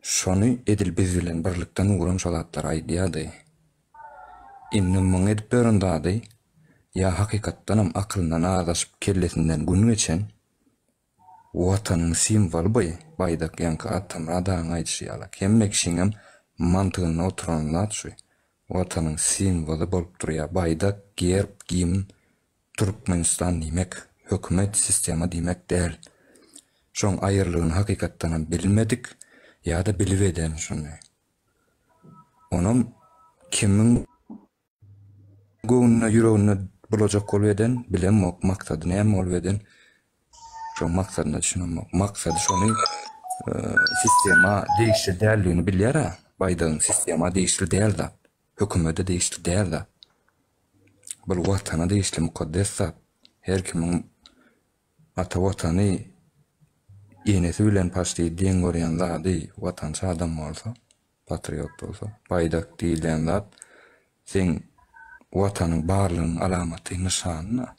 Şony edil biz bilen birlikde Nuram şo zatlary aýdýady. Indi muň edip ýören zady ýa hakykatdanam akylyndan azaşyp kellesinden gün geçen, Watanyň simwoly by baýdak ýaňky Atamyrat agaň aýdyşy ýalak hemme kişiňem mantygynda oturan zat şu Watanyň simwoly bolup durýa baýdak gerb gimn Türkmenistan diýmek hökümet sistema diýmek däl şoň aýyrlygyny hakykatdanam bilmedik ýada bilip eden şuny onam kimiň Göwnüne ýüregine bulajak bolup eden bilemok maksady näme bolup eden şoň maksadyna düşünemok maksady şony sistema degişli däldigini bilýärä baýdagyň sistema degişli däl zat hökümede degişli däl zat bul watana degişli mukaddes zat her kimiň ata watany enesi bilen paçti deň görýän zady watançy adam bolsa Patriot bolsa. Baýdak diýilýän zat seň Watanyň barlygynyň alamaty, nyşany-da.